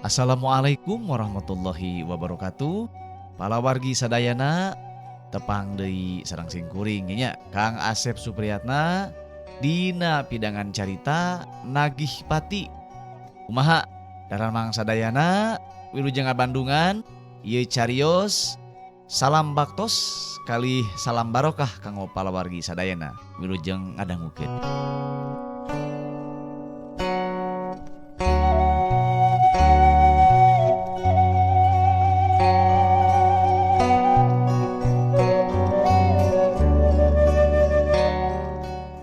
Assalamualaikum warahmatullahi wabarakatuh. Palawargi sadayana tepang deui sareng simkuring nya Kang Asep Supriyatna dina pidangan carita Nagih Pati. Kumaha daramang sadayana wilujeng ngabandungan ieu carios salam baktos kalih salam barokah kanggo palawargi sadayana wilujeng ngadangukeun.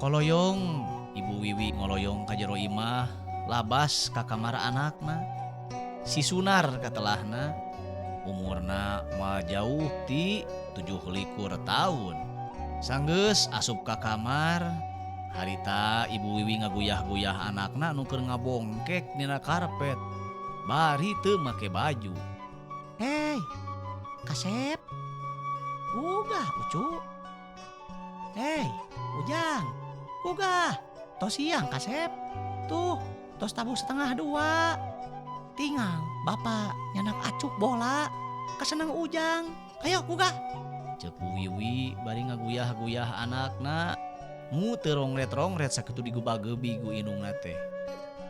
Koloyong Ibu Wiwi ngoloyong ka jero imah labas ka kamar anakna. Si Sunar katelahna umurna moal jauh ti 27 tahun. Sanggeus asup ka kamar harita Ibu Wiwi ngaguyah-guyah anakna nu keur ngabongkek dina karpet bari teu make baju. Hei, Kasep. Gugah Ucu. Hei, Ujang. Gugah. Tos siang Kasep. Tuh, tos tabuh 1:30. Tinggal bapak nyanak acuk bola. Kaseneng Ujang. Ayo gugah. Ceuk Bu Wiwi bari ngaguyah-guyah anakna. Nu teu rongret-rongret sakitu digubagebi ku indungna teh.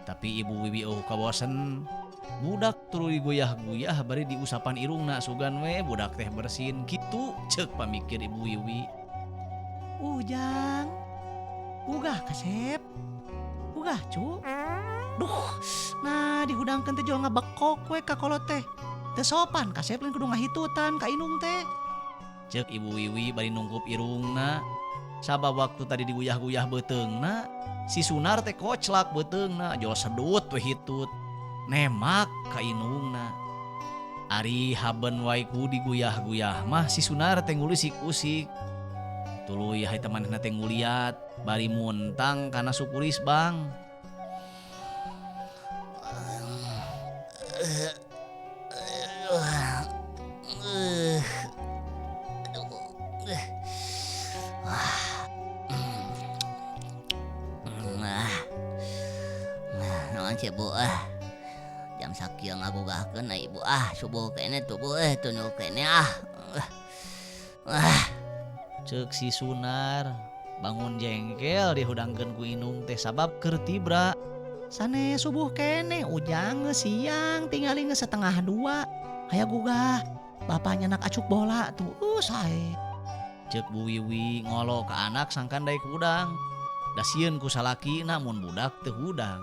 Tapi Ibu Wiwi eueuh kabosen. Budak tuluy diguyah-guyah bari diusapan irungna sugan we budak teh bersin kitu ceuk pamikir Ibu Wiwi. Ujang. Gugah Kasep. Gugah cu. Duh, nah dihudangkeun teh jual ngabekok we ka kolot teh. Teu sopan Kasep lain kudu ngahitutan ka indung teh. Ceuk Ibu Wiwi bari nungkup irungna. Sabab waktu tadi diguyah-guyah beuteungna, si Sunar teh koclak beuteungna, jol sedut we hitut. Nemak ka indungna. Ari haben wae ku diguyah-guyah mah si Sunar teh ngulisik-usik. Tuluy harita manehna teh nguliat bari muntang kana sukuris bang. Naon sih Bu ah. Jam sakieu ngagugahkeun na ibu ah, subuh keneh tuh Bu tunduh keneh ah. Ah. Ceuk si Sunar bangun jengkel dihudangkeun ku indung teh sabab keur tibra. Sane subuh keneh Ujang geus siang tingali geus 1:30. Aya gugah bapaknya nak acuk bola tuh sae. Ceuk Bu Wiwi ngolo ka anak sangkan daek hudang. Da sieun ku salakina mun budak teu hudang.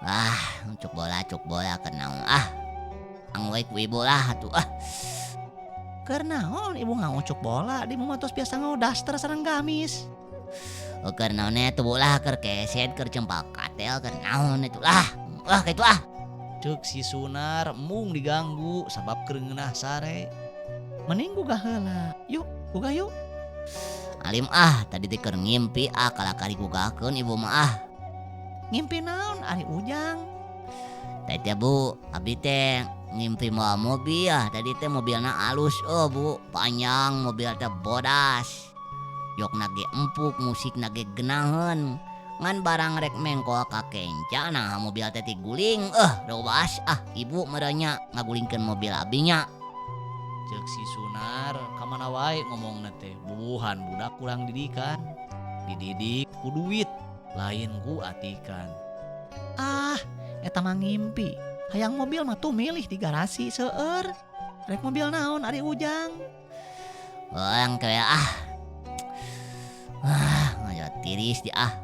Ah, cuk bola keur naon ah. Ang we ku ibu lah atuh ah. Keur naon ibu ngaucuk bola di mah tos biasa ngau daster sareng gamis. Oh, keur naon atuh bu lah keur keset keur cempal katel keur naon atuh lah. Wah kitu ah. Ceuk si Sunar mung diganggu sabab keur ngeunah sare. Mending gugah heula. Yuk, gugah yuk. Alim ah, tadi teh keur ngimpi ah kalakari gugahkeun ibu mah ah. Ngimpi naon ari Ujang? Tadi teh Bu, abdi teh ngimpi mawa mobil ah. Tadi teh mobilna alus oh Bu, panjang mobil teh bodas. Jokna ge empuk, musikna ge genaheun. Ngan barang rek mengkol ka kenca nah mobil teh tiguling. Robas ah ibu merenya ngagulingkeun mobil abi nya. Ceuk si Sunar ka mana wae ngomongna teh bubuhan budak kurang didikan. Dididik ku duit lain ku atikan. Ah, eta mah ngimpi. Hayang mobil mah tuh milih di garasi seueur. Rek mobil naon ari Ujang? Orang kayak ah. Ah, ngaya tiris di ah.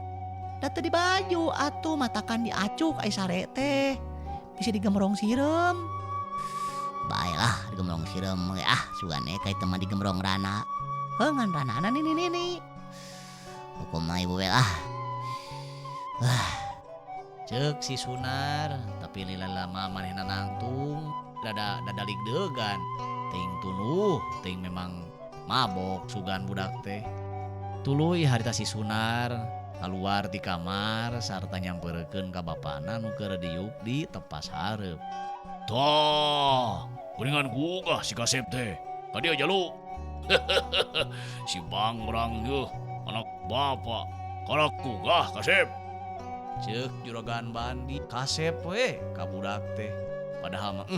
Da teu di baju atuh matakan diacuk ai sare teh. Bisa digemrong sireum. Baelah digemrong sireum ge ah, sugane ka ieu mah digemrong rana. Heuh ngan ranana nini-nini. Kumaha ibu we lah. Ah. Ceuk si Sunar, tapi lila lama manehna nangtung, dada dadalig degan. Teuing tunuh, teuing memang mabok sugan budak teh. Tuluy harita si Sunar keluar di kamar sarta nyamperkeun ka bapana nu keur diuk di tepas hareup. Tah, geuningan gugah si Kasep teh. Ka dia jalu. Si Bangrang yeuh anak bapak. Karak gugah Kasep. Ceuk Juragan Bandi kasep we ka budak teh. Padahal mah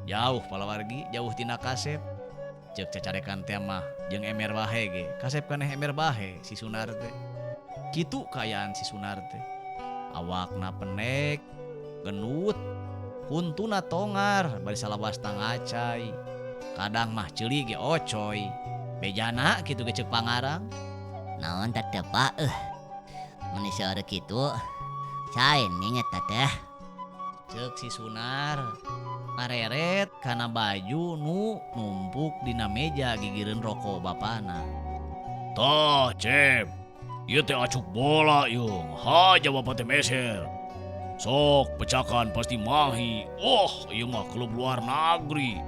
jauh palawargi, jauh tina kasep. Ceuk cacarekan teh mah jeung ember bahe ge, kasep kaneh ember bahe si Sunar teh. Kitu kaayaan si Sunar teh. Awakna pendek, genut, huntuna tongar bari salawasna ngacai. Kadang mah ceuli ge ocoy. Bejana kitu ge ceuk pangarang. Naon teh teh Pak mun seueur kitu sae ning eta teh. Ceuk si Sunar ngareret kana baju nu numpuk dina meja gigireun roko bapana. Tah, Cep. Ieu teh acuk bola ieu. Haja bapak teh meser. Sok pecakan pasti mahi. Wah, ieu mah klub luar negeri.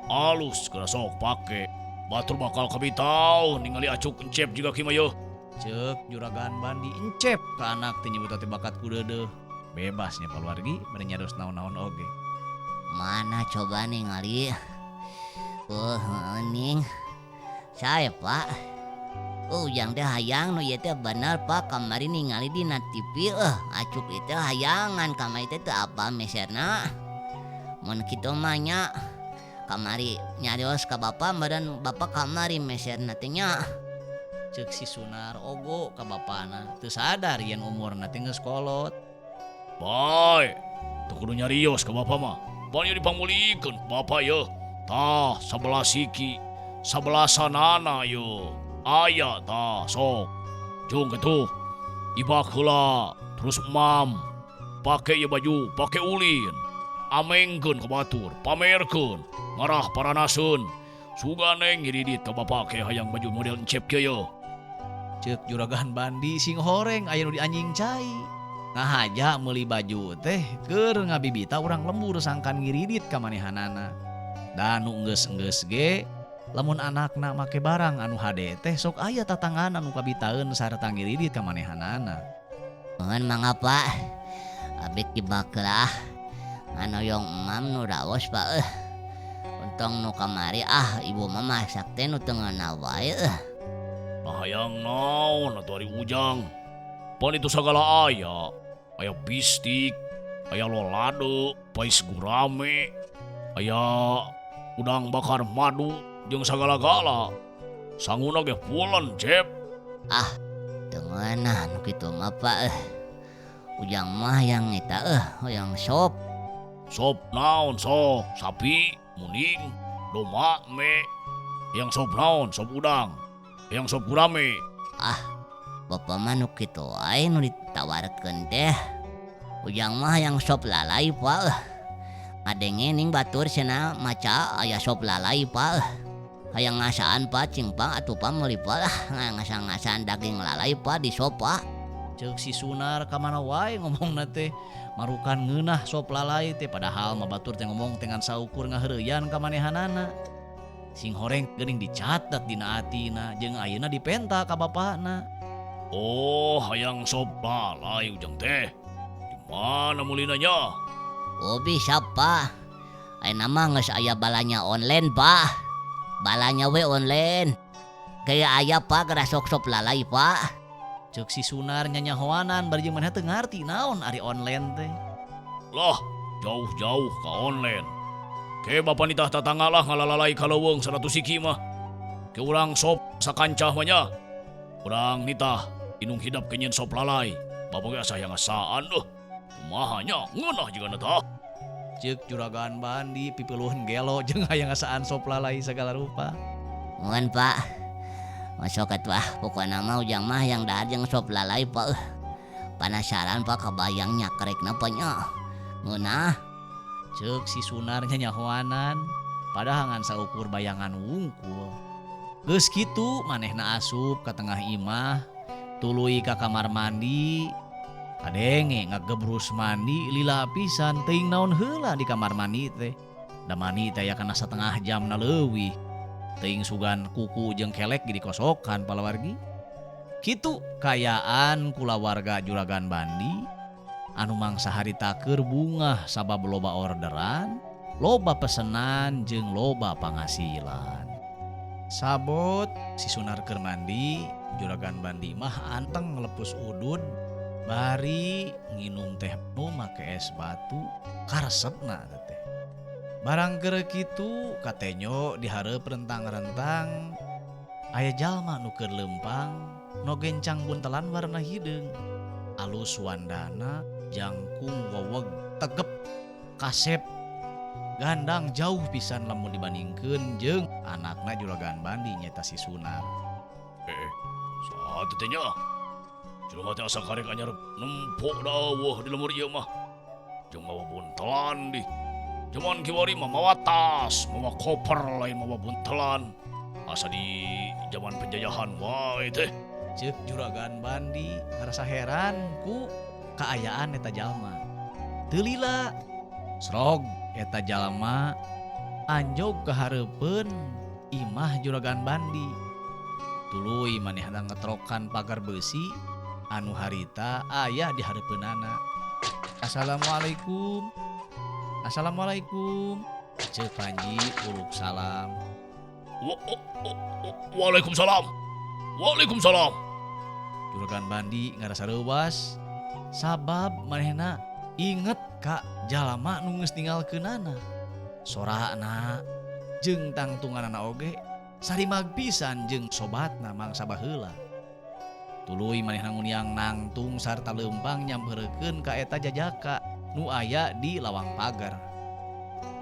Alus geura sok pake. Batur bakal kabitau ningali acuk encep juga kieu mah yeuh. Ceuk Juragan Bandi encep ka anak teh nyebut teh bakat ku deudeuh. Bebas nya paluargi bari nyarios naon-naon oge. Mana coba ningali. Oh, ning. Sae Pak. Ujang teh hayang nu ieu teh bener Pak kamari ningali dina TV acuk ieu teh hayangan kamari teh teu apal meserna. Mun kitu mah nya kamari nyarios ka bapa meureun bapa kamari meserna teh nya. Ceuk si Sunar ogo ka bapana teu sadar yen umurna teh geus kolot. Bae, teu kudu nyarios ka bapa mah. Pan ieu dipangmulikeun bapa yeuh. Tah sabelah siki, sabelah sanana yeuh. Aya tah sok. Jung kitu. Ibak heula, terus emam. Pake ieu baju, pake ulin. Amengkeun ka batur, pamerkeun, ngarah paranaseun. Sugan ngiridit ka bapa ke hayang baju model encep kieu yeuh. Ceuk Juragan Bandi sing horeng aya nu dianjing cai. Ngahaja meuli baju teh keur ngabibita urang lembur sangkan ngiridit ka manehanana. Da nu enggeus-enggeus ge lamun anakna make barang anu hade teh sok aya tatangana nu kabitaeun sarta ngiridit ka manehanana. Nuhun mangga Pak. Abi kibak heula ah. Ngan hoyong emam nu raos Pak Untung nu kamari ah ibu mah masak teh nu teu ngeunah wae Nah hayang naon atuh ari Ujang. Pan itu sagala aya. Aya bistik, aya lolado, pais gurame, aya udang bakar madu jeung sagala-gala. Sanguna ge pulen, Cep. Ah, teu ngeunah nu kitu mah Pak Ujang mah hayang eta hayang sop. Sop naon sok? Sapi, muning, domba, me. Yang sop naon? Sop udang. Yang sop gurame. Ah, bapak mah nu kitu wae nu ditawarkeun teh. Ujang mah hayang sop lalai Pak Ngadenge ning batur cenah maca aya sop lalai Pak Hayang ngasaan Pak cing Pak atuh Pak meuli Pak lah ngasa-ngasaan daging lalai Pak di sop Pak. Ceuk si Sunar ka mana wae ngomongna teh marukan ngeunah sop lalai teh padahal mah batur teh ngomong teh ngan saukur ngaheureyan ka manehanana. Sing horeng geuning dicatet dina atina jeung ayeuna dipenta ka bapana. Oh, hayang sop lalai Ujang teh. Di mana meulina nya? Oh bisa Pak. Ayeuna mah geus aya balanya online Pak. Balanya we online. Kayak aya Pak geura sok sop lalai Pak. Ceuk si Sunar nyanyahoanan bari jeung manehna teu ngarti naon ari online teh. Lah, jauh-jauh ka online. Ke bapa nitah tatangga lah ngalalalai ka leuweung 100 siki mah. Ke urang sop sakancah mah nya. Urang nitah inung hidap kenyen sop lalai. Bapa ge asa hayang ngasaan euh. Kumaha nya ngeunah jigana tah. Ceuk Juragan Bandi pipiluhun gelo jeung hayang ngasaan sop lalai sagala rupa. Muhun Pak. Masuk atuh ah pokona mah Ujang mah hayang dahar jeung sop lalai Pak Panasaran Pak kabayang nyakrekna Pak nya. Ngeunah. Ceuk si Sunar nyanyahoanan padahal ngan saukur bayangan wungkul. Geus kitu manehna asup ka tengah imah tuluy ka kamar mandi. Kadenge ngagebrus mandi lila pisan teuing naon heula di kamar mandi teh. Da mandi teh aya kana satengah jamna leuwih. Teuing sugan kuku jeung kelek ge dikosokan palawargi. Kitu kaayaan kulawarga Juragan Bandi anu mangsa harita keur bungah sabab loba orderan, loba pesenan jeung loba pangasilan. Sabot si Sunar keur mandi, Juragan Bandi mah anteng lepus udud Bari nginum teh nu make es batu karesepna teh. Barang keur kitu katenyo di hareup rentang-rentang aya jalma nu keur leumpang nu gencang buntelan warna hideung. Alus wandana jangkung weweg tegep kasep gandang jauh pisan lamun dibandingkeun jeung anakna Juragan Bandi nyaeta si Sunar. Saha teh nya? Jelema teh asa karek anyar nempo daweuh di lembur ieu mah. Jeung mawa buntelan di. Jaman kiwari mah mawa tas, mawa koper lain mawa buntelan. Asa di jaman penjajahan wae teh. Ceuk Juragan Bandi ngarasa heran ku kaayaan eta jalma. Teu lila srog eta jalma anjog ka hareupeun imah Juragan Bandi. Tuluy manehna ngetrokan pagar beusi anu harita aya di hareupeunana. Assalamualaikum. Assalamualaikum. Ceuk Panji uluk salam. Waalaikumsalam. Waalaikumsalam. Juragan Bandi ngarasa reuwas sabab manehna inget ka jalma nu geus ninggalkeunana. Sorana jeung tangtunganana oge sarimag pisan jeung sobatna mangsa baheula. Tuluy manehna nguniang nangtung sarta leumpang nyampeurekeun ka eta jajaka nu aya di lawang pagar.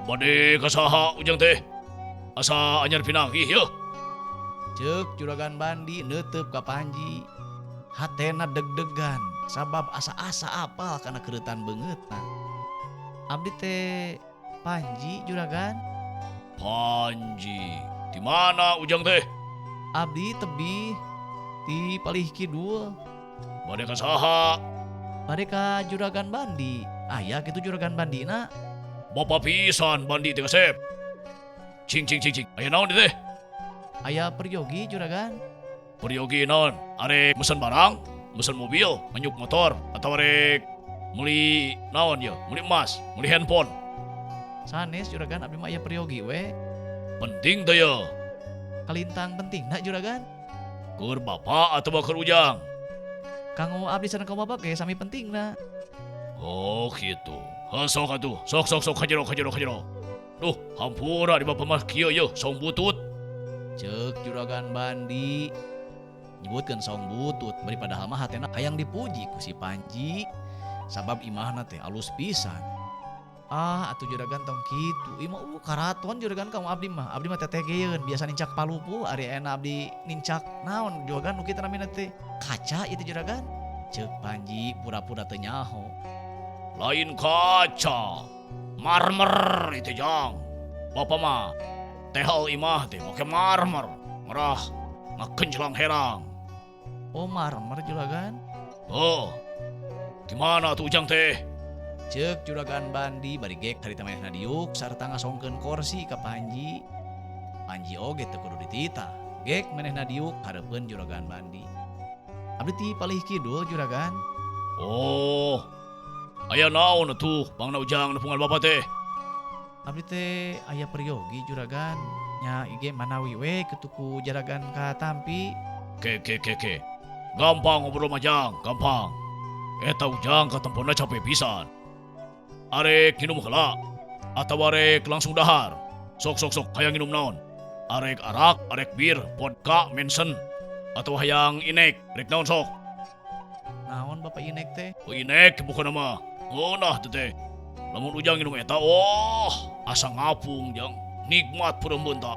Bade ka saha ujang teh? Asa anyar pinanggih yeuh. Ceuk Juragan Bandi neuteup ka Panji. Hatena deg-degan sabab asa-asa apal kana keureutan beungeutna. Abdi teh Panji Juragan. Panji. Di mana ujang teh? Abdi tebih di palih kidul. Bade ka saha? Bade ka Juragan Bandi. Aya kitu Juragan Bandina. Bapa pisan Bandi teh kasep. Cing cing cing cing. Aya naon teh? Aya peryogi Juragan. Peryogi naon? Arek mesen barang, mesen mobil, nganyuk motor, atau arek meuli naon ya? Meuli emas, meuli handphone. Sanes Juragan abdi mah aya peryogi we. Penting teh ya. Kalintang penting nak Juragan. Keur bapak atau keur ujang? Kanggo abdi sareng kaum bapak ge sami pentingna. Oh gitu. Ha sok atuh. Sok sok sok kajero kajero kajero. Duh, hampura di bapak mah kieu yeuh saung butut. Ceuk Juragan Bandi nyebutkeun saung butut bari padahal mah hatena hayang dipuji ku si Panji sabab imahna teh alus pisan. Ah atuh Juragan tong kitu. Ieu mah karaton Juragan ka abdi mah. Abdi mah tetegeun biasa nincak palupuh ari ayeuna abdi nincak naon Juragan nu kitu namina teh kaca ieu teh Juragan. Ceuk Panji pura-pura teu nyaho. Lain kaca, marmer itu jang. Bapak mah tehel imah teh make marmer, ngerah ngakencelang herang. Oh marmer Juragan. Oh, gimana tuh ujang teh? Ceuk Juragan Bandi bari gek harita manehna diuk sarta ngasongkeun korsi ka Panji. Panji oge teu kudu dititah. Gek manehna diuk hareupeun Juragan Bandi. Abdi ti palih kidul Juragan. Oh, aya naon atuh pangna ujang nepungan bapak teh? Abdi teh aya peryogi Juragan. Nya ige manawi we kitu ku Juragan katampi. Ke ke ke ke. Gampang ngobrol mah jang, gampang. Eta ujang katempona capek pisan. Arek nginum heula atawa arek langsung dahar. Sok sok sok hayang nginum naon? Arek arak, arek bir, vodka, mensen, atau hayang inek, rek naon sok? Naon bapak inek teh? Oh, inek bukan nama. Oh nah teh teh. Lamun ujang nginum eta, oh asa ngapung jang. Nikmat peureum ta.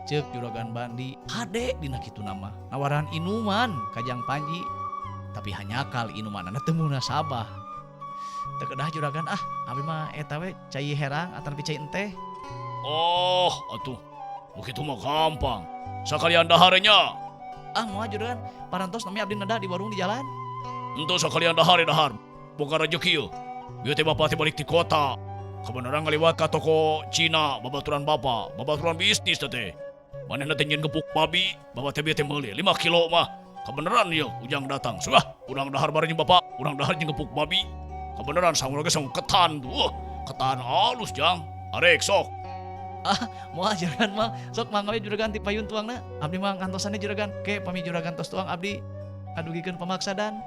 Ceuk Juragan Bandi hade dina kitu nama. Nawaran inuman kajang Panji. Tapi hanyakal inumanana teu munasabah. Teu kedah Juragan ah, abdi mah eta we cai herang atawa cai enteh. Oh, atuh. Begitu mah gampang. Sakalian dahar nya. Ah moal Juragan, parantos nami abdi neda di warung di jalan. Henteu sakalian dahar dahar. Boga rejeki yeuh. Bieu teh bapak teh balik ti kota. Kabeneran ngaliwat ka toko Cina, babaturan bapak, babaturan bisnis teh teh. Manehna teh nyieun gepuk babi, bapak teh bieu teh meuli 5 kilo mah. Kabeneran yeuh ujang datang. Sudah, urang dahar bareng jeung bapak, urang dahar jeung gepuk babi. Kabeneran sangu ge sangu ketan tuh. Ketan halus jang. Arek sok. Ah, moal Juragan mah sok mangga we Juragan ti payun tuangna. Abdi mah ngantosannya Juragan. Ke pami Juragan tos tuang abdi adugikeun pamaksadan.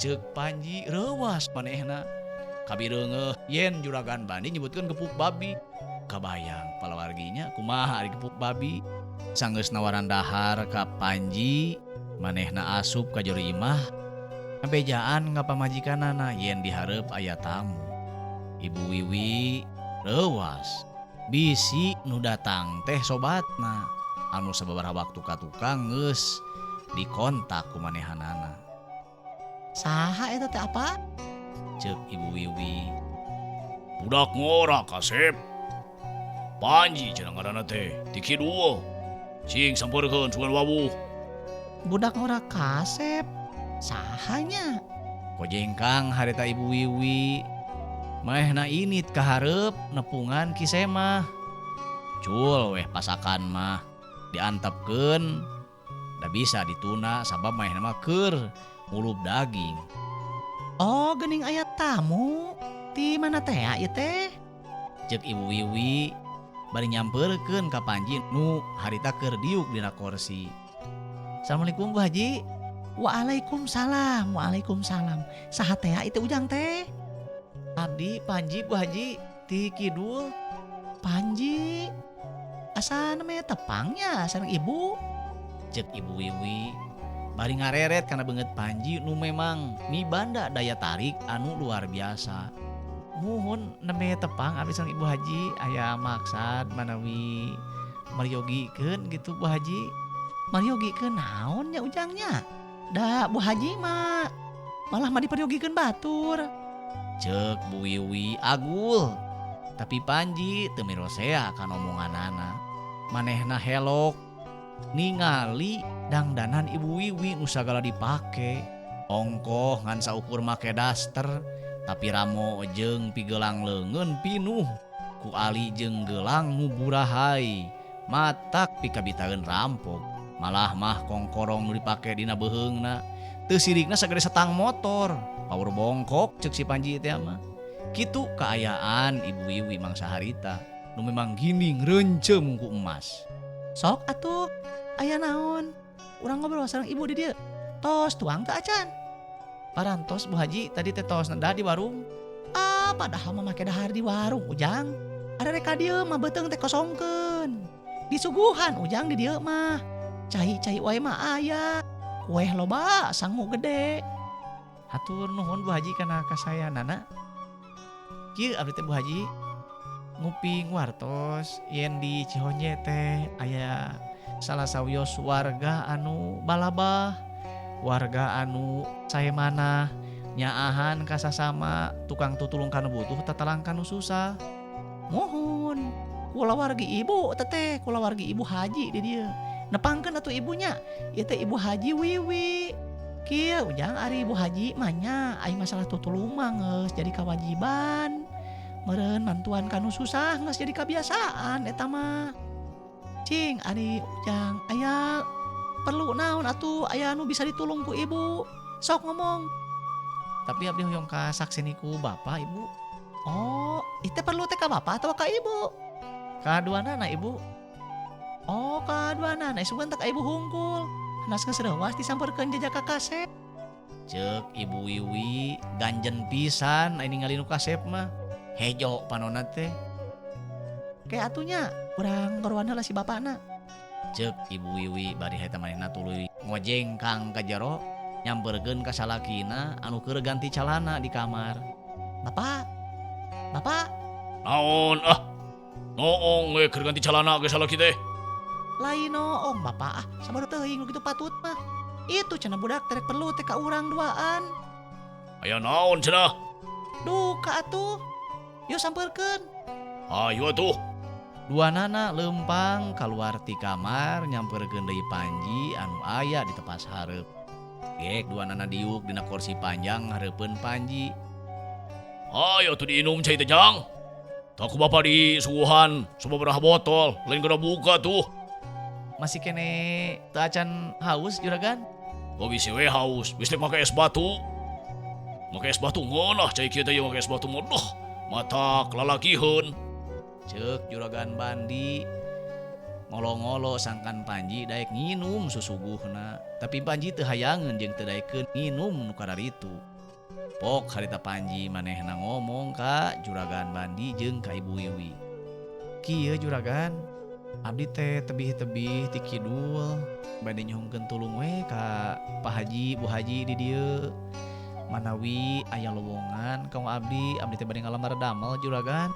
Ceuk Panji reuwas manehna. Kabireungeuh yen Juragan Bandi nyebutkeun gepuk babi. Kabayang palawarginya kumaha ari gepuk babi. Sanggeus nawaran dahar ka Panji, manehna asup ka jero imah ngabejaan ka pamajikanana yen dihareup aya tamu. Ibu Wiwi reuwas bisi nu datang teh sobatna anu sababaraha waktu ka tukang geus dikontak ku manehanana. Saha eta teh apa? Ceuk Ibu Wiwi. Budak ngora kasep. Panji cenah ngaranna teh, ti kidul. Cing sampeurkeun sugan wawuh. Budak ngora kasep. Sahanya? Kojengkang harita Ibu Wiwi. Manehna init ka hareup nepungan Ki Semah. Cul weh pasakan mah diantepkeun da bisa dituna sabab manehna mah keur ngulub daging. Oh, geuning aya tamu. Ti mana teh ieu teh? Ceuk Ibu Wiwi bari nyampeurkeun ka Panji nu harita keur diuk dina korsi. Assalamualaikum Bu Haji. Waalaikumsalam, waalaikumsalam. Saha teh itu Ujang teh? Abdi Panji Bu Haji ti kidul. Panji. Asa namanya tepangnya sareng ibu. Ceuk Ibu Wiwi bari ngareret kana beungeut Panji nu memang mibanda daya tarik anu luar biasa. Muhun nembe tepang abdi sareng Ibu Haji aya maksad manawi meryogikeun gitu Bu Haji. Meryogikeun naon nya Ujangnya? Da Bu Haji mah malah mah diperyogikeun batur. Ceuk Bu Wiwi agul. Tapi Panji teu mirosea kana omonganana. Manehna helok ningali dangdanan Ibu Wiwi nu sagala dipake. Ongkoh ngan saukur make daster, tapi ramo jeung pigelang leungeun pinuh ku ali jeung gelang nu burahai. Matak pikabitaeun rampok. Malah mah kongkorong nu dipake dina beuheungna teu sirikna sagede setang motor. Power bongkok ceuk si Panji teh mah. Kitu kaayaan Ibu Wiwi mangsa harita nu memang ginding reuncem ku emas. Sok atuh aya naon? Urang ngobrol sareng ibu di dieu. Tos tuang teu acan? Parantos Bu Haji tadi teh tos neda di warung. Ah, padahal mah make dahar di warung Ujang. Ada rek ka dieu mah beuteung teh kosongkeun. Disuguhan Ujang di dieu mah. Cai-cai wae mah aya. Kueh loba sangu gede. Hatur nuhun Bu Haji kana kasayanana. Kieu abdi teh Bu Haji nguping wartos yen di Cihonje teh aya salah sawios warga anu balabah, warga anu sae manah, nyaahan ka sasama, tukang tutulung kanu butuh tatalang kanu susah. Muhun kulawargi ibu teteh, kulawargi Ibu Haji di dieu. Nepangkeun atuh ibunya, ieu teh Ibu Haji Wiwi. Kieu Ujang ari Ibu Haji mah nya ai masalah tutulung mah geus jadi kewajiban. Meureun mantuan kanu susah geus jadi kebiasaan eta mah. Cing ari Ujang aya perlu naon atuh aya nu bisa ditulung ku ibu. Sok ngomong. Tapi abdi hoyong kasakseni ku bapak ibu. Oh, itu perlu teh ka bapak atau ka ibu? Kaduanana ibu. Oh, kaduanana sugan teh ka ibu hungkul. Hanas geus reuwas disampeurkeun jajak ka kasep. Ceuk Ibu Wiwi ganjen pisan ai ningali nu kasep mah. Hejo panonna teh. Ke atunya urang ngoroan heula si bapakna. Ceuk Ibu Wiwi bari eta manehna tuluy ngojengkang ka jero nyamperkeun ka salakina anu keur ganti calana di kamar. Bapak. Bapak. Naon ah? Noong we keur ganti calana ge salaki teh. Lain noong bapak ah, sabar teuing nu kitu patut mah. Itu cenah budak terek perlu teh ka urang duaan. Aya naon cenah? Duka atuh. Yo sampeurkeun. Hayu atuh. Duanana leumpang kaluar ti kamar nyamperkeun deui Panji anu aya di tepas hareup. Gek duanana diuk dina kursi panjang hareupeun Panji. Hayu atuh diinum cai teh Jang. Tah ku bapa disuguhan sababaraha botol, lain kana buka tuh. Masih kene teu acan haus juragan? Oh bisi we haus, bisi make es batu. Make es batu ngeunah cai kieu teh make es batu mah duh, matak lalakiheun. Ceuk Juragan Bandi. Ngolo-ngolo sangkan Panji daek nginum susuguhna, tapi Panji teu hayangeun jeung teu daekeun nginum nu kararitu. Pok harita Panji manehna ngomong ka Juragan Bandi jeung ka Ibu Wiwi. Kieu Juragan, abdi teh tebih-tebih ti kidul bade nyuhunkeun tulung we ka Pak Haji, Bu Haji di dieu. Manawi aya lowongan kanggo abdi, abdi teh bade ngalamar damel Juragan.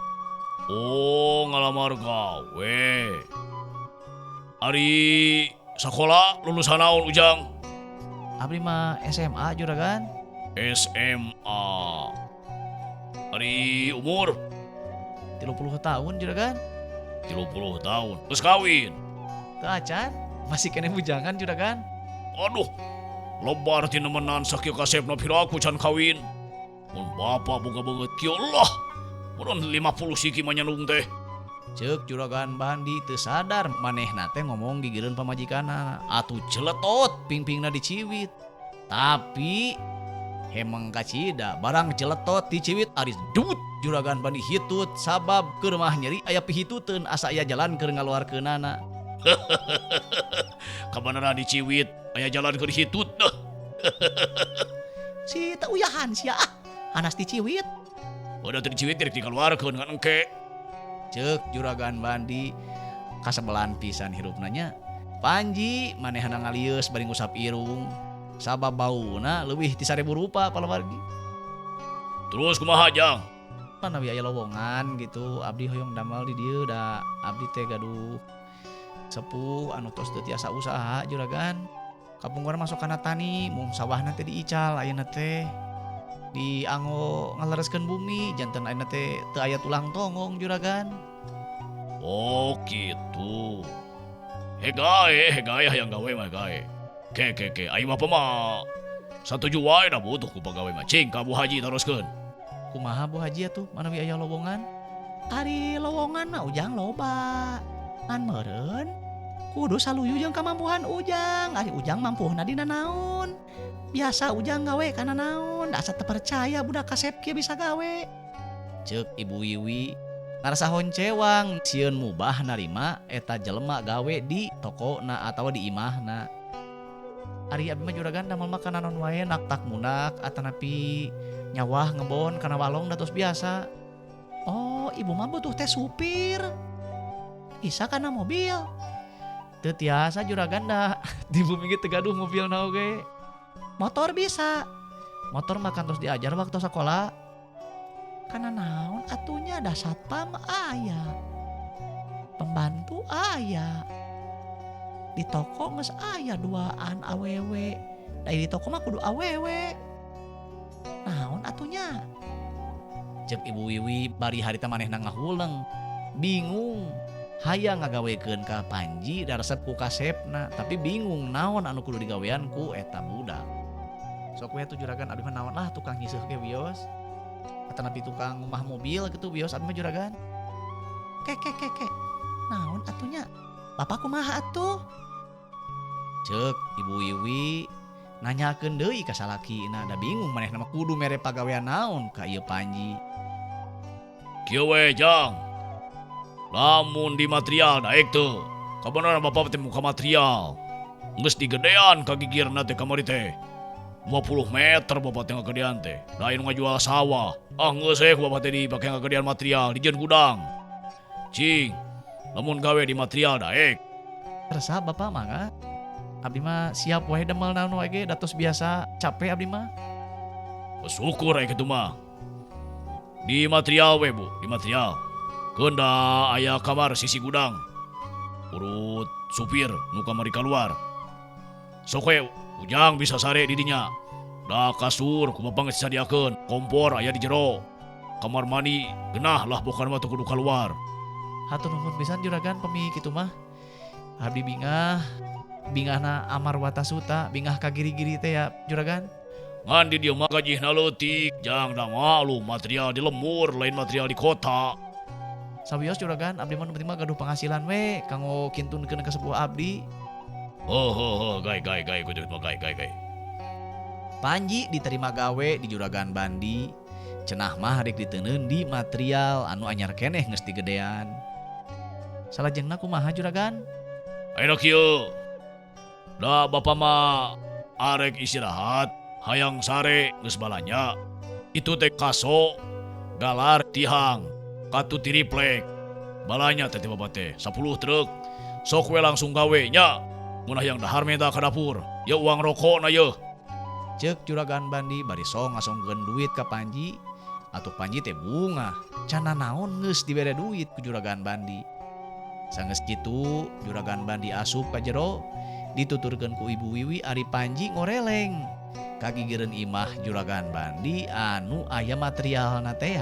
Oh, ngalamar gawe. Ari sakola lulusan naon Ujang? Abdi mah SMA Juragan. SMA. Ari umur? 30 tahun Juragan. 30 tahun. Geus kawin? Teu acan, masih keneh bujangan Juragan. Aduh, lebar tinemenan sakieu kasepna piraku can kawin. Mun bapa boga beungeut kieu lah. Mun 50 siki mah nyandung teh. Ceuk Juragan Bandi teu sadar manehna teh ngomong gigireun pamajikanna. Atuh celetot pingpingna diciwit. Tapi hemeng kacida barang celetot diciwit aris dut Juragan Bandi hitut sabab keur mah nyeri aya pihituteun asa aya jalan keur ngaluarkeunana. Kabeneran diciwit aya jalan keur hitut dah. Si teu uyahan sia ah, hanas diciwit. Udah teu diciwit rek dikaluarkeun kan engke. Ceuk Juragan Bandi kasebelan pisan hirupna nya. Panji manehna ngalieus bari ngusap irung sabab bauna leuwih ti 1000 rupa palawargi. Terus kumaha Jang? Manawi aya lowongan gitu, abdi hoyong damel di dieu da abdi teh gaduh sepuh anu tos teu tiasa usaha Juragan. Kapungkur masuk kana tani, mung sawahna teh diical ayeuna teh dianggo ngalereskeun bumi janten ayeuna teh teu aya tulang tonggong Juragan. Oh gitu. Hegae, hegae hayang gawe mah hegae. Ke ke ke, aing mah mah satuju wae da butuh ku pagawe mah. Cing ka Bu Haji taroskeun. Kumaha Bu Haji atuh manawi aya lowongan? Ari lowongan mah Ujang loba. Ngan meureun kudu saluyu jeung kamampuhan Ujang. Ari Ujang mampuhna dina naon? Biasa Ujang gawe kana naon? Asa teu percaya budak kasep kieu bisa gawe. Ceuk Ibu Wiwi ngarasa honcewang sieun mubah narima eta jelema gawe di tokona atawa di imahna. Ari abdi mah Juragan damel mah kana naon wae naktak munak atanapi nyawah ngebon kana walong da tos biasa. Oh, ibu mah butuh teh supir. Bisa kana mobil. Teu tiasa Juragan da di bumi ge teu gaduh mobilna oge. Motor bisa. Motor mah kan tos diajar waktu sekolah. Kana naon atunya da satpam aya. Pembantu aya. Di toko geus aya duaan awewe. Da di toko mah kudu awewe. Naon atunya? Ceuk Ibu Wiwi bari harita manehna ngahuleng. Bingung. Hayang ngagawekeun ka Panji da resep ku kasepna, tapi bingung naon anu kudu digawean ku eta budak. Sok we atuh Juragan abdi mah naon lah tukang nyiseuh ge wios. Atanapi tukang ngumah mobil gitu wios abdi mah Juragan. Ke ke ke ke. Naon atunya? Bapak kumaha atuh? Ceuk Ibu Wiwi nanyakeun deui ka salakina da bingung manehna mah kudu mere pagawean naon ka ieu Panji. Kieu we Jang. Lamun di material daek teu. Kabeneran bapak teh muka material. Geus digedean ka gigirna teh kamari teh. 20 meter bapak teh ngagedean teh. Lain ngajual sawah. Ah geus we ku bapak teh dipake ngagedean material dijieun gudang. Cing, lamun gawe di material daek. Resep bapak mangga. Abdi mah siap wae damel naon wae ge da tos biasa capek abdi mah. Bersyukur aya kitu mah. Di material we Bu, di material. Keun da aya kamar sisi gudang. Urut supir nu kamari kaluar. Sok we Ujang bisa sare di dinya. Da kasur ku bapak geus disadiakeun, kompor aya di jero. Kamar mandi genah lah pokona mah teu kudu kaluar. Hatur nuhun pisan Juragan pemi kitu mah. Abdi bingah, bingahna amar watasuta, bingah ka giri-giri teh ya Juragan. Ngan di dieu mah gajihna leutik, jang da maklum material di lembur lain material di kota. Sawios Juragan, abdi mah nu penting mah gaduh penghasilan we kanggo kintunkeun ka sepuh abdi. Oh, oh, oh, gai, gai, gai, kudu mah gai, gai, gai. Panji diterima gawe di Juragan Bandi. Cenah mah rek diteundeun di material anu anyar keneh geus digedean. Salajengna kumaha Juragan? Ayeuna kieu. Da bapa mah arek istirahat, hayang sare geus balanja. Itu teh kaso, galar tihang, katu tiriplek. Balanja teh ti bapa teh 10 truk. Sok we langsung gawe nya. Mun hayang dahar menta ka dapur. Ye uang rokok na ye. Cek Juragan Bandi bari song ngasongkeun duit ka Panji. Atuh Panji teh bungah, can nanaon geus dibere duit ku Juragan Bandi. Sanggeus kitu Juragan Bandi asup ka jero, dituturkeun ku Ibu Wiwi ari Panji ngoreleng ka gigireun imah Juragan Bandi anu aya materialna teh.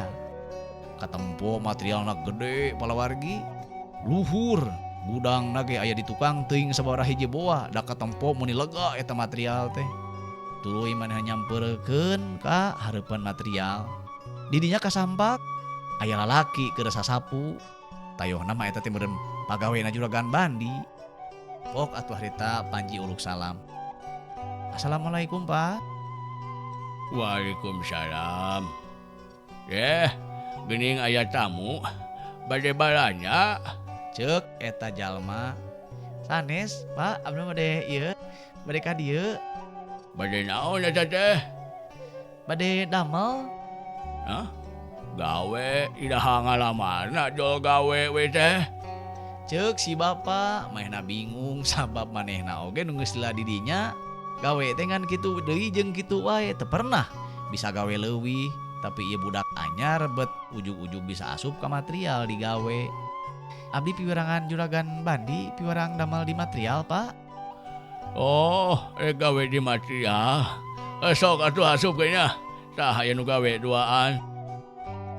Katempo materialna gede palawargi, luhur gudangna ge aya di tukang teuing sabaraha hiji boa, da katempo meuni lega eta material teh. Tuluy manehna nyamperkeun ka hareupeun material. Didinya kasampak aya lalaki keur sasapu. Tayohna mah eta teh meureun pagawena Juragan Bandi. Pok atuh harita Panji uluk salam. Assalamualaikum, Pak. Waalaikumsalam. Geuning aya tamu bade balanja. Ceuk eta jalma. Sanes, Pak, abdi mah bade ieu, bade ka dieu. Bade naon eta teh? Bade damel. Hah? Gawe iraha ngalamarna jol gawe we teh. Ceuk si bapa, manehna bingung sabab manehna oge nu geus lila di dinya gawe teh ngan kitu deui jeung kitu wae, teu pernah bisa gawe leuwih, tapi ieu budak anyar bet ujug-ujug bisa asup ka material digawe. Abdi piwerangan Juragan Bandi, piwerang damel di material, Pak. Oh, rek gawe di material. Sok atuh asup ge nya. Tah aya nu gawe duaan.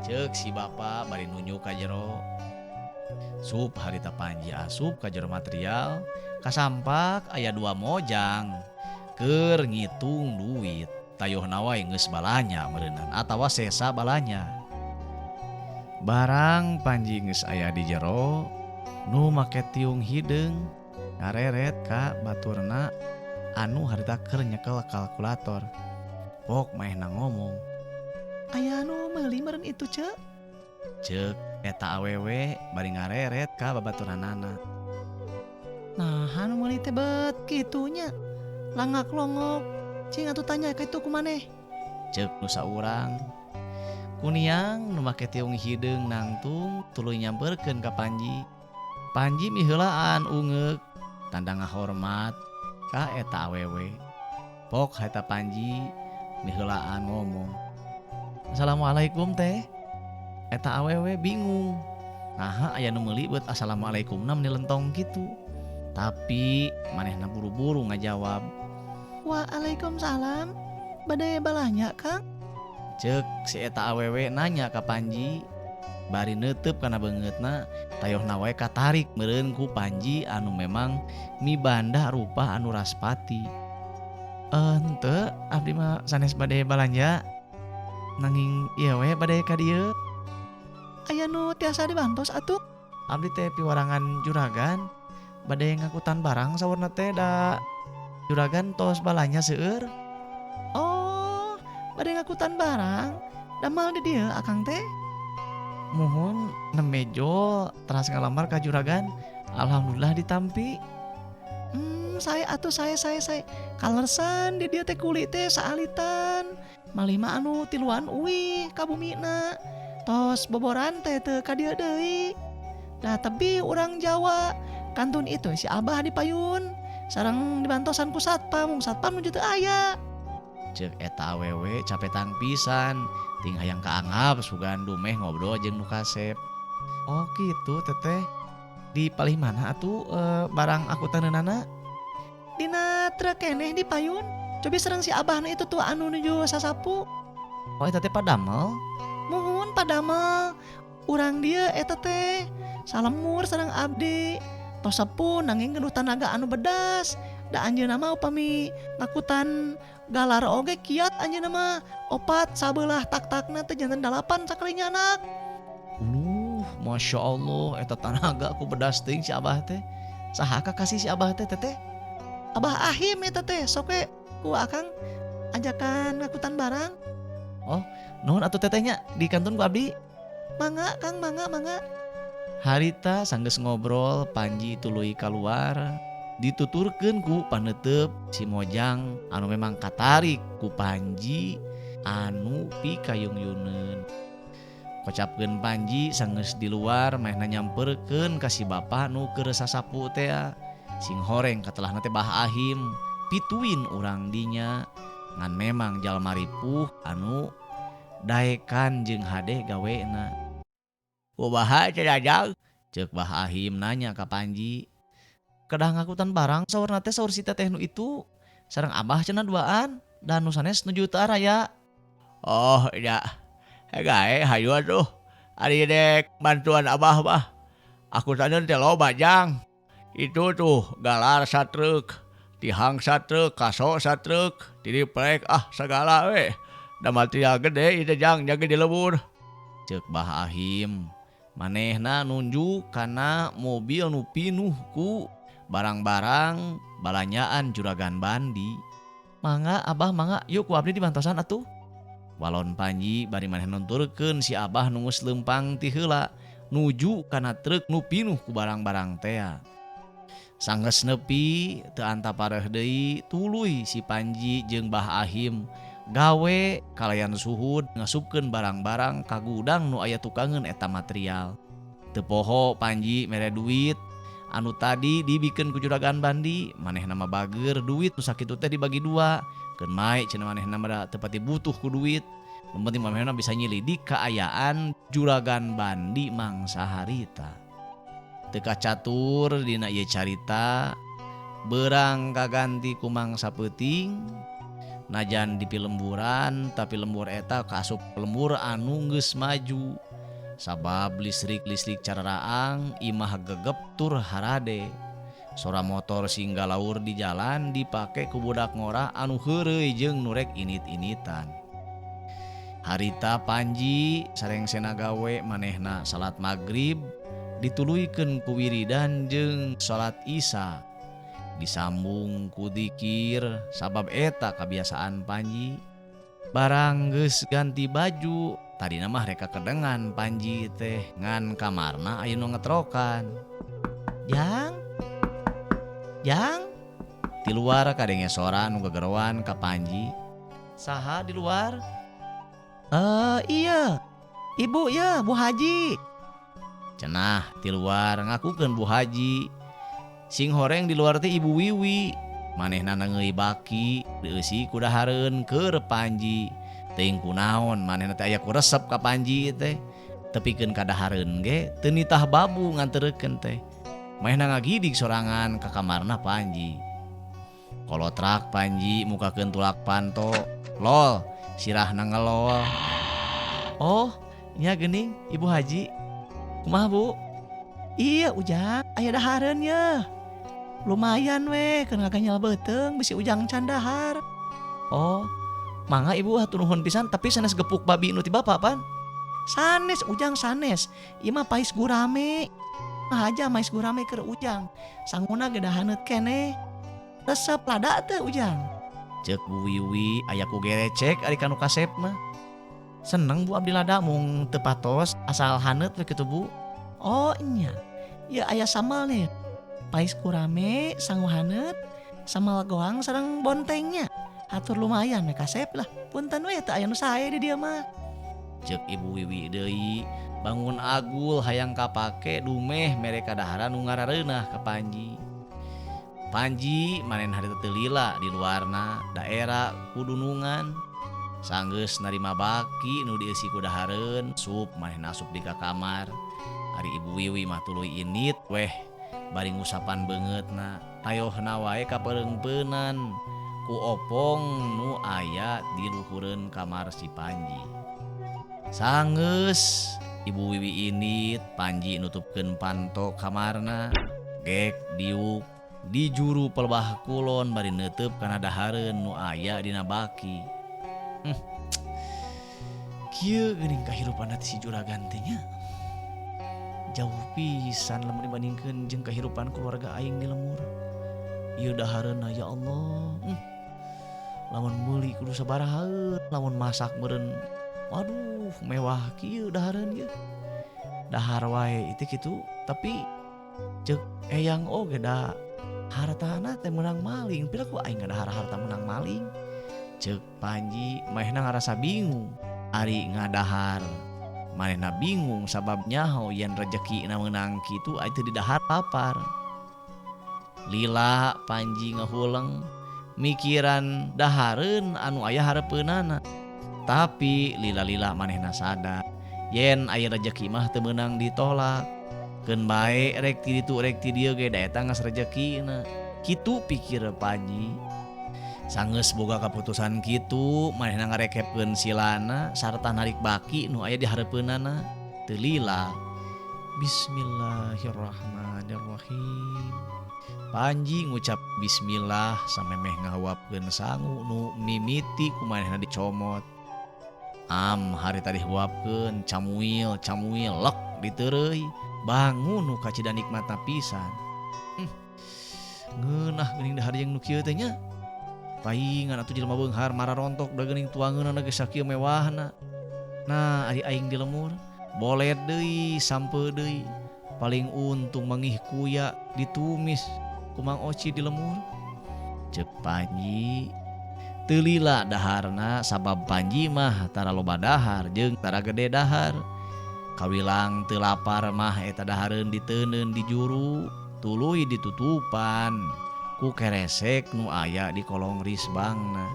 Ceuk si bapa bari nunjuk ka jero. Sup harita Panji asup ka jero material, kasampak aya dua mojang keur ngitung duit. Tayohna wae geus balanya meureunan atawa sesa balanya. Barang Panji geus aya di jero, nu make tiung hideung ngareret ka baturna anu harita keur nyekel kalkulator. Pok manehna ngomong, Aya anu meuli meureun itu, Ceu? Ceuk eta awewe bari ngareret ka babaturanana. Nah, anu meuli teh bet kitu nya. Langak longok. Cing atuh tanya ka itu ku maneh. Ceuk nu saurang. Kuniang nu make tiung hideung nangtung tuluy nyamperkeun ka Panji. Panji miheulaan ungeuk tanda ngahormat ka eta awewe. Pok harita Panji miheulaan ngomong, Assalamualaikum teh. Eta awewe bingung. Naha aya nu meuli beut assalamualaikumna meni lentong kitu. Tapi manehna buru-buru ngajawab, Waalaikumsalam. Bade balanja, Kang? Ceuk si eta awewe nanya ka Panji bari neuteub kana beungeutna, tayohna wae katarik meureun ku Panji anu memang mibanda rupa anu raspati. Henteu, abdi mah sanes bade balanja. Nanging ieu we bade ka dieu. Aya nu tiasa dibantos atuh? Abdi teh piwarangan juragan, bade ngakutan barang saurna teh da juragan tos balanja seueur. Oh, bade ngakutan barang? Damel di dieu akang teh? Muhun nembe jol teras ngalamar ka juragan, alhamdulillah ditampi. Sae atuh, sae sae sae. Kalersan di dieu teh kuli teh saalitan. Malih mah anu tiluan uih ka bumina. Tos boboran teh teu ka dieu deui. Da tebi urang Jawa, kantun itu si Abah di payun. Sareng dibantosan ku satpam, mung satpam nuju teu aya. Ceuk eta awewe capetan pisan, ting hayang kaanggap sugan dumeh ngobrol jeung nu kasep. Oh kitu teteh. Di palih mana atuh barang akutaneunana? Dina truk keneh di payun. Cobi sareng si Abah nu itu tuh anu nuju sasapu. Oh eta teh padamel? Muhun padamel. Urang dieu eta teh salemur sareng abdi. Tos sepuh nanging gaduh tanaga anu bedas. Da anjeunna mah upami ngakutan galar oge kiat anjeunna mah. Opat sabelah tak-takna teh janten 8 sakalinya anak. Uluh, Masya Allah, eta tanaga ku bedas teuing si Abah teh. Saha kakasih si Abah teh teteh? Abah Ahim eta teh, sok we ku akang ajakan ngakutan barang. Oh, nuhun atuh tetehnya di kantun ku abdi. Mangga Kang, mangga, mangga. Harita sanggeus ngobrol Panji tuluy kaluar dituturkeun ku paneuteub si Mojang anu memang katarik ku Panji anu pikayung-yuneun. Kocapkeun Panji sanggeus di luar manehna nyamperkeun ka si bapa nu keur sasapu tea. Sing horeng katelahna teh Bah Ahim pituin urang dinya ngan memang jalma ripuh anu daekan jeung hade gawena. Kumaha cenah Jang? Ceuk Bah Ahim nanya ka Panji. Kedah ngakutan barang saurna teh saur si teteh nu itu sareng abah cenah duaan dan nu sanes nuju teu araya. Oh nya. Gae hayu atuh. Ari dek bantuan abah mah. Angkutaneun teh loba Jang. Itu tuh galar satruk, tihang satruk, kaso satruk, triplek ah sagala we. Da material gede ieu teh Jang jaga di lembur. Ceuk Bah Ahim. Manehna nunjuk kana mobil nu pinuh ku barang-barang balanyaan juragan Bandi. Mangga abah mangga yuk ku abdi dibantosan atuh. Walon Panji bari manehna nunturkeun si abah nu geus leumpang ti heula nuju kana truk nu pinuh ku barang-barang tea. Sanggeus nepi teu antapareuh deui tuluy si Panji jeung Bah Ahim gawe kalayan suhud ngasupkeun barang-barang ka gudang nu aya tukangeun eta material. Teu poho Panji mere duit anu tadi dibikeun ku juragan Bandi, manehna mah bager duit nu sakitu teh dibagi dua. Keun mae cenah manehna mah teu pati butuh ku duit. Nu penting manehna bisa nyelidik kaayaan juragan Bandi mangsa harita. Teu kacatur dina ieu carita beurang kaganti ku mangsa peuting. Najan di pilemburan tapi lembur eta kaasup lembur anu geus maju. Sabab listrik-listrik cararaang imah gegep tur harade. Sora motor singga laur di jalan dipake ku budak ngora anu heureuy jeung nu rek init-initan. Harita Panji sarengsena gawe manehna salat magrib dituluykeun ku wiridan jeung salat isya. Disambung ku dikir sabab eta kabiasaan Panji. Barang geus ganti baju tadina mah reka kedengan Panji teh ngan kamarna aya nu ngetrokan. Jang, Jang, di luar kadenge sora nu gegeroan ka Panji. Saha di luar? Iya, ibu ya, Bu Haji. Cenah di luar ngakukeun Bu Haji. Sing horeng di luar teh Ibu Wiwi. Manehna nangeui baki dieusi ku dahareun keur Panji. Teuing kunaon manehna teh aya ku resep ka Panji teh. Tepikeun ka dahareun ge teu nitah babu ngantereukeun teh. Manehna ngagidig sorangan ka kamarna Panji. Kolotrak Panji mukakeun tulak panto. Lol, sirahna ngelol. Oh, nya geuning Ibu Haji. Kumaha Bu? Iya Ujang, aya dahareun ye. Lumayan we, keur ngaganyal beuteung bisi Ujang can dahar. Oh, mangga Ibu hatur nuhun pisan tapi sanes gepuk babi nu ti bapa pan? Sanes Ujang sanes, ieu mah pais gurame. Mah aja mais gurame keur Ujang. Sanguna ge dahaneut keneh. Resep lada teu Ujang? Ceuk Bu Wiwi aya ku gerecek ari kanu kasep mah. Seneng Bu abdi lada mung teu patos asal haneut we kitu Bu. Oh nya, ieu aya sambal nih. Pais gurame sangu haneut, sambal goang sareng bontengnya. Hatur lumayan we kasep lah. Punten we teu aya nu sae di dieu mah. Ceuk Ibu Wiwi deui bangun agul hayang kapake dumeh mere kadaharan nu ngarareunah ka Panji. Panji manehna harita teu lila di luarna daerah kudunungan. Sanggeus narima baki nu dieusi ku dahareun, sup manehna asup di ka kamar. Ari Ibu Wiwi mah tuluy init weh bari ngusapan beungeutna. Tayohna wae kapereungpeunan ku opong nu aya di luhureun kamar si Panji. Sanggeus Ibu Wiwi init, Panji nutupkeun panto kamarna, gek diuk di juru pelbah kulon bari neuteub kana dahareun nu aya dina baki. Kieu geuning kahirupan si juragan teh nya. Jauh pisan lamun dibandingkeun jeung kahirupan keluarga aing di lemur. Ieu dahareunna ya Allah. Lamun meuli kudu sabarahaeun, lamun masak meureun waduh mewah kieu dahareun ieu. Dahar wae itu kitu, tapi cek eyang oge da hartana teh meunang maling. Piraku aing ngadahar harta meunang maling. Cek Panji manehna ngarasa bingung. Ari ngadahar manehna bingung sabab nyaho yen rejekina meunang kitu ari teu didahar lapar. Lila Panji ngahuleng mikiran dahareun anu aya hareupeunana. Tapi lila-lila manehna sadar yen aya rejeki mah teu meunang ditolak. Keun bae rek ti ditu rek ti dieu ge da eta geus rejekina. Kitu pikir Panji. Sanggeus boga kaputusan kitu manehna ngarekepkeun silana sarta narik baki nu aya di hareupeunana. Teu lila. Bismillahirrahmanirrahim. Panji ngucap bismillah samemeh ngahuapkeun sangu nu mimiti ku manehna dicomot. Am harita dihuapkeun camuil camuil lek diteureuy. Bangun nu kacida nikmatna pisan. Ngeunah geuning dahar jeung nu kieu teh nya. Paingan atuh jelema beunghar mararontok da geuning tuangeunana geus sakieu mewahna. Nah ari aing di lemur boled deui sampeu deui. Paling untung mangih kuya ditumis ku Mang Oci di lemur. Ceuk Panji teu lila daharna sabab Panji mah tara loba dahar jeung tara gede dahar. Kawilang teu lapar mah eta dahareun diteundeun di juru tuluy ditutupan ku keresek nu aya di kolong risbangna.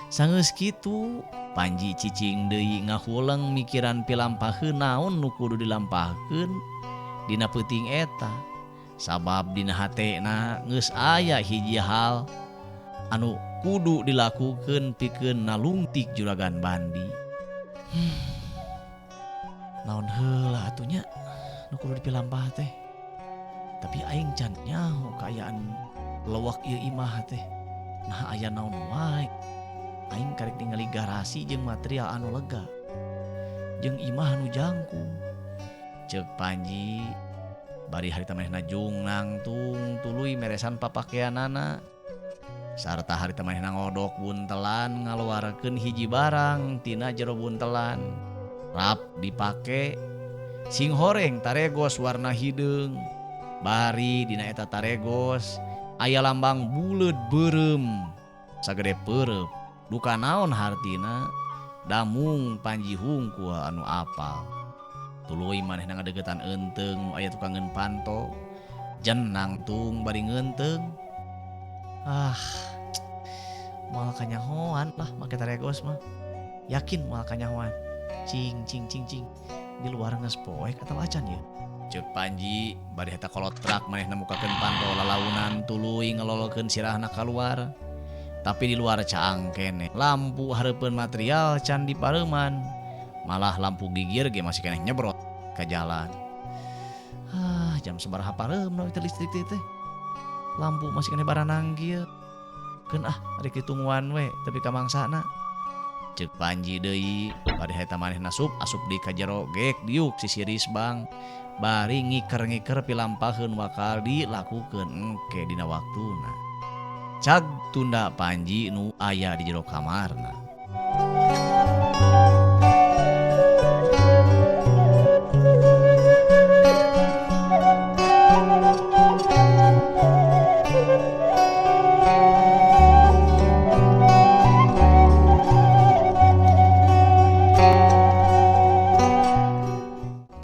Sanggeus kitu Panji cicing deui ngahuleng mikiran pilampaheun naon nu kudu dilampahkeun dina peuting eta. Sabab dina hatena geus aya hiji hal anu kudu dilakukeun pikeun nalungtik Juragan Bandi. Naon heula atuh nya nu kudu dipilampah teh. Tapi aing can nyaho kaayaan lewek ieu imah teh. Nah aya naon wae. Aing karek ningali garasi jeung material anu lega. Jeung imah nu jangkung. Ceuk Panji bari harita manehna jung nangtung tuluy meresan papakeanana. Sarta harita manehna ngodok buntelan ngaluarkeun hiji barang tina jero buntelan. Rap dipake sing horeng taregos warna hideung. Bari dina eta taregos aya lambang buleud beureum sagede peureup. Duka naon hartina damung Panji hungkul anu apal. Tuluy manehna ngadeukeutan eunteung nu aya tukangeun panto. Jen nangtung bari ngeunteung. Ah, moal kanyahoan lah make taregos mah. Yakin moal kanyahoan. Cing cing cing cing. Di luar geus poek atawa acan ye? Ceuk Panji bari eta kolotrak manehna mukakeun panto lalaunan tuluy ngelolkeun sirahna kaluar. Tapi di luar caang keneh lampu hareupeun material can dipareuman. Malah lampu gigir ge masih keneh nyebrot ka jalan. Ah, jam sabaraha pareumna teh listrik teh. Lampu masih keneh baranang kieu. Keun ah rek ditungguan we tapi ka mangsana. Ceuk Panji deui bari eta manehna sup asup di ka jero gek diuk sisi risbang. Bari ngiker-ngiker pilampaheun bakal dilakukeun engke dina waktuna. Cag tunda Panji nu aya di jero kamarna.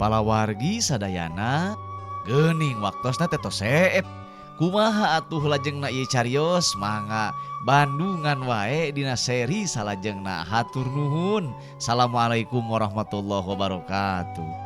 Palawargi sadayana geuning waktosna teh tos seep. Kumaha atuh lajengna ieu carios mangga bandungan wae dina seri salajengna. Hatur nuhun. Assalamualaikum warahmatullahi wabarakatuh.